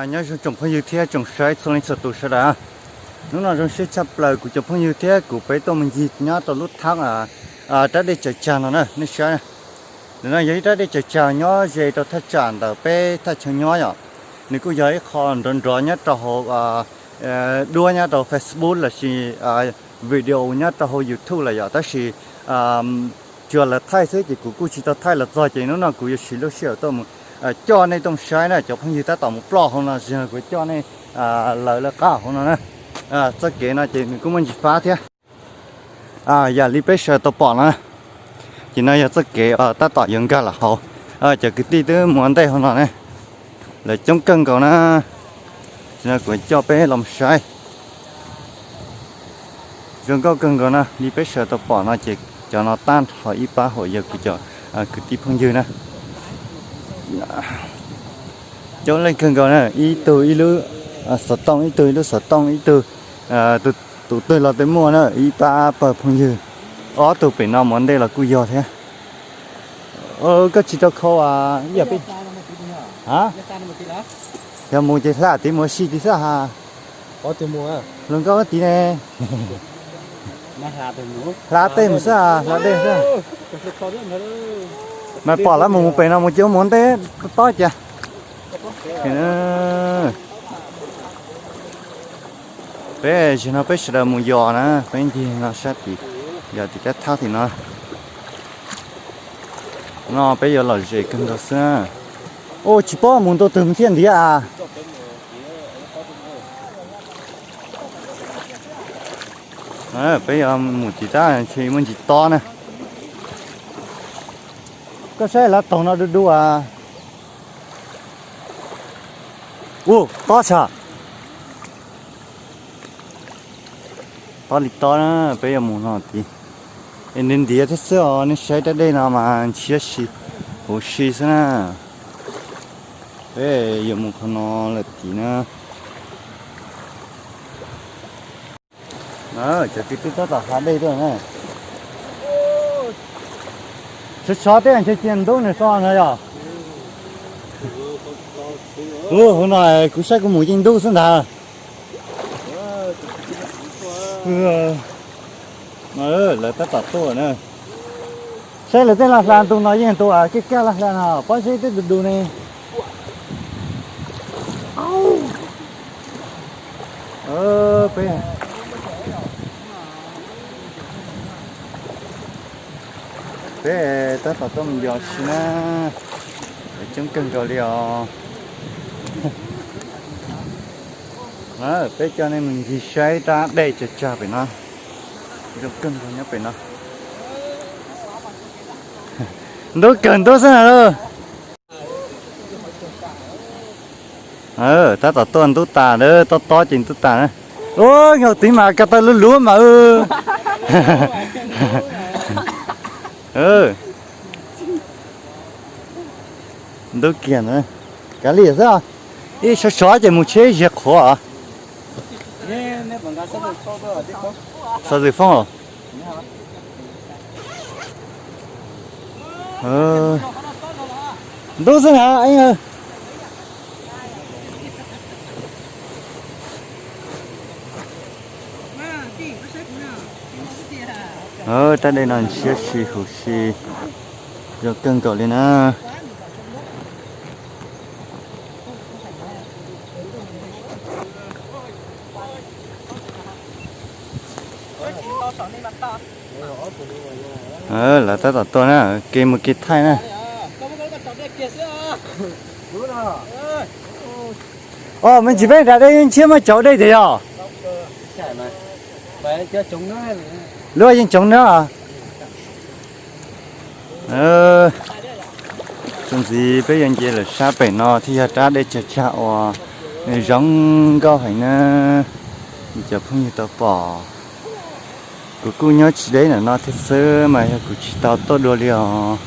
Nyob zoo tsoom phooj ywg thiab tsoom saib txhua leej txhua tus sawv daws. Hnub no zoo siab tshaj plaws kuv cov phooj ywg thiab kuv peb tuaj mus ncig nyob rau lub thab rab dej Tsaws Tsag no na nej saib. Ntawm no yog ib rab dej Tsaws Tsag nyob ze rau thaj tsam ntawm peb thaj chaw nyob yom. Nws kuj yog ib qho nrov nrov nyob rau hauv duab nyob rau Facebook lossis video nyob rau hauv YouTube lawm yom, tab sis tsuas lawv thaij xwb ces kuv kuj tsis tau thaij los txog ces hnub no kuv yuav siv lub sij hawm tuaj mus coj nej tuaj saib na cov phooj ywg tab tom mus ploj hauv no, kuv coj nej lawv lawv qab hauv no na. Txoj kev no ces nws kuj muaj ntsis fab thiab. Yam li peb sawv tau pom no, ces no yog txoj kev tab tom yuav nkag los hauv. Cov kwv tij twb mus ua ntej hauv no ne, lawv coob kawg nkaus na. Ces no kuv coj peb los saib. Zoo nkauj kawg nkaus na, li peb sawv tau pom no ces cov no tab nrho ib pab hauv yog kuv cov kwv tij phooj ywg na. Coob leej kawg nkaus na, ib tug ib lub xov tooj, ib tug ib lub xov tooj, ib tug tus twg los twb muaj na, ib pab pawg phooj ywg. Ob tug pem no mus ua ntej los kuj yog thiab. Koj tsis tau khau ib yam peb, yog mus ces hla tid mus ua si tid xwb ha. Hluas nkauj ua tid ne. Hla tej mus xwb, hla dej xwb. Mas pom lawv mus mus pem no mus ces mus ua ntej tob tob cia. Peb zaum no peb sawv daws mus yos na, peb ncig no sab tid, yos tim rab thab tim no. No peb yuav lom zem kawg nkaus xwb. Ua tsis paub mus ntu twg thiaj ntiav a. Peb yuav mus tim tab ntshe muaj ntsis tob na. Koj saib lawv taug no du du a. Ua tob tshaj. Tob li tob na, peb yuav mus no tid. Es nws ntiav thiab xwb os, nej saib rab dej no mas ntshiab si, huv si xwb na. Peb yuav mus qhov no lawm tid na. Cov kwv tij tab tom hla dej tuaj na. Sov sov tej ntshe cia ntub nws so no yog. Ua hauv no kuv saib kuv mus yeej ntub xwb ntag. Lawv tab tom tuaj na. Saib lawv tej laj hla ntu no yeej tus kij kaj laj hla no pob zeb twb du du ne. Peb, peb tab tom tuaj mus yos si na. Coob kawg nkaus li os. Peb coj nej mus ncig saib rab dej tsag tsag pem no. Zoo kawg nkaus nyob pem no. Ntub kawg ntub xwb na lauj. Tab tom tuaj ntub tas, tob tob ces ntub tas na. Ua nkaus tid mas ko taw luv luv mas. Ntub kiag na. Kav liam xwb, ib sov sov ces mus tsheb ziag qhuav. Xov xwm foob. Ntub xwb na. Rab dej no ntshiab si huv si, zoo kawg nkaus li na. Lawv tab tom tuaj na, kev mus kev thaij na. Os, me ntsis peb nram dej yeej ntshiab muaj cauv dej tiag yog. Lub yeej tsoov na. Txuas ntxiv peb yuav nce lawm sab pem no thiaj yog rab dej tsag tsag uas nws zoo nkauj heev na. Cov phooj ywg tau pom, kuv kuj nyob tsis deb ntawm no thiab xwb mas yog kuv tsis tau tuaj dua li os.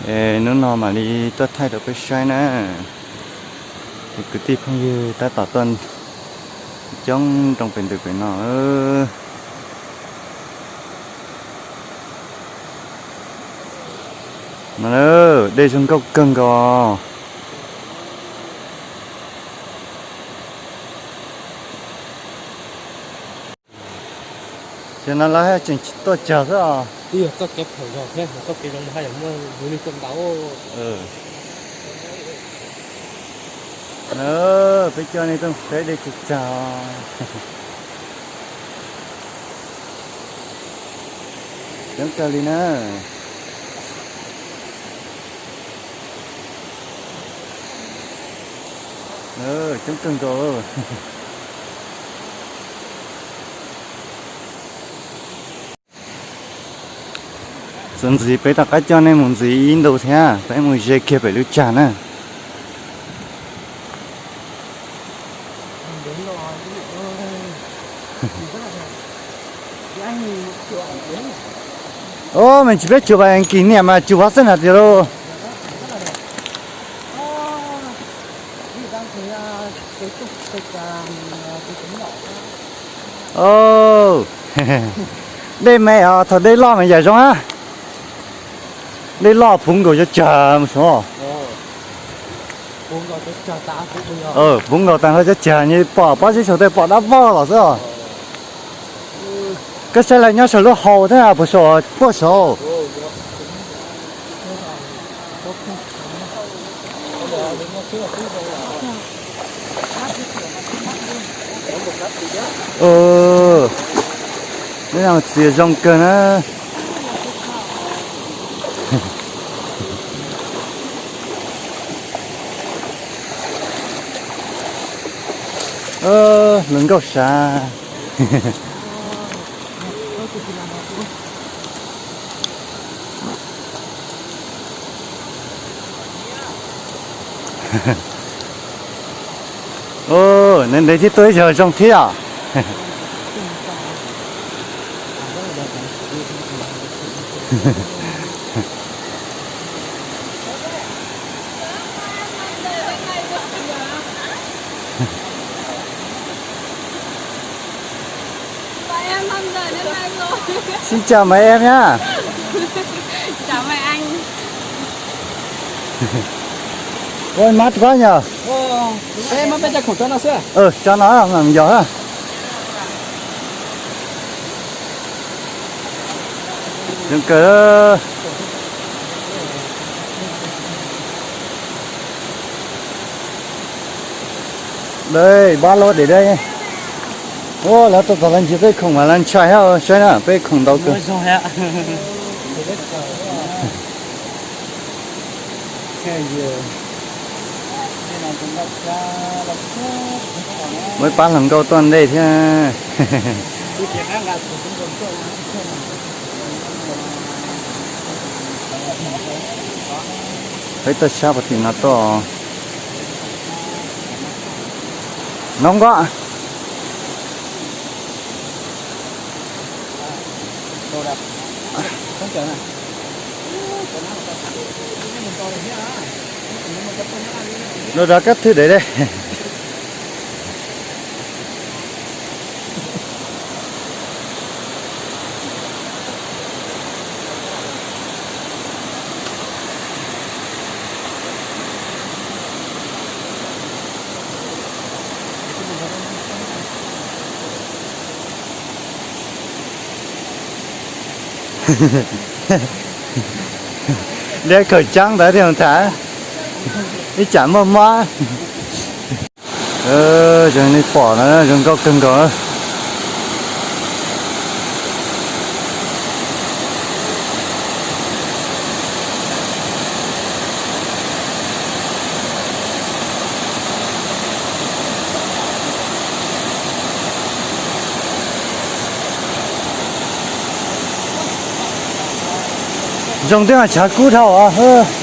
Es hnub no mam li tuaj thaij rau peb saib na. Ces kwv tij phooj ywg tab tom tuaj Coob rau pem ntawm pem no. No, dej zoo nkauj kawg nkaus. Ces no lawv tseem tuaj tsawg xwb os. Twb yog txoj kev phom zog thiab, txoj kev zoo haj yam muaj yus li tuaj ntau. Peb coj nej tuaj saib dej tsawg tsawg. Coob kawg li na. Coob kawg nkaus. Txuas ntxiv peb rov qab coj nej mus ntxiv ib ntu thiab, peb mus ze kiag pem lub tsag na. Ub, me ntsis peb tsuas vas kis niam mas tsuas vas xwb na tiag lauj. Dej me os, thaum dej loj mas yam zoo a. Dej loj puv nkaus cov tsag mus saud. Puv nkaus tag nrho cov tsag, nyias pom pob zeb saum tej pom dab vog los xwb os. Koj saib lawv nyob saum lub hau thiab puag saud, puag saud. Neb txiv zoo kawg na. Hluas nkauj sav. Ntev ntev thiab tuaj ib zaug zoo thiab os. Xin chào mấy em nhá. Chào mấy anh. Ôi, mát quá nhờ. Ê, mát mấy chai khẩu trang nó xíu. Ừ, cho nó làm giò ha. Dòng cờ. Đây, ba lô để đây. Ua, lawv tau txog lawv ntsia peb khoom mas lawv ntshai thiab, saib na, peb khoom ntau kawg. Muaj ib pab hluas nkauj tuaj ntej thiab. Peb tuaj sab puag tim no tuaj. Noo nkob. Lub rov kab thwj deb deb. Đeo khẩu trang ntawd thiaj tham, ib tsam muaj mob. Zoo nej pom na, zoo nkauj kawg nkaus. Zoo thiab mas tshav kub dhau os.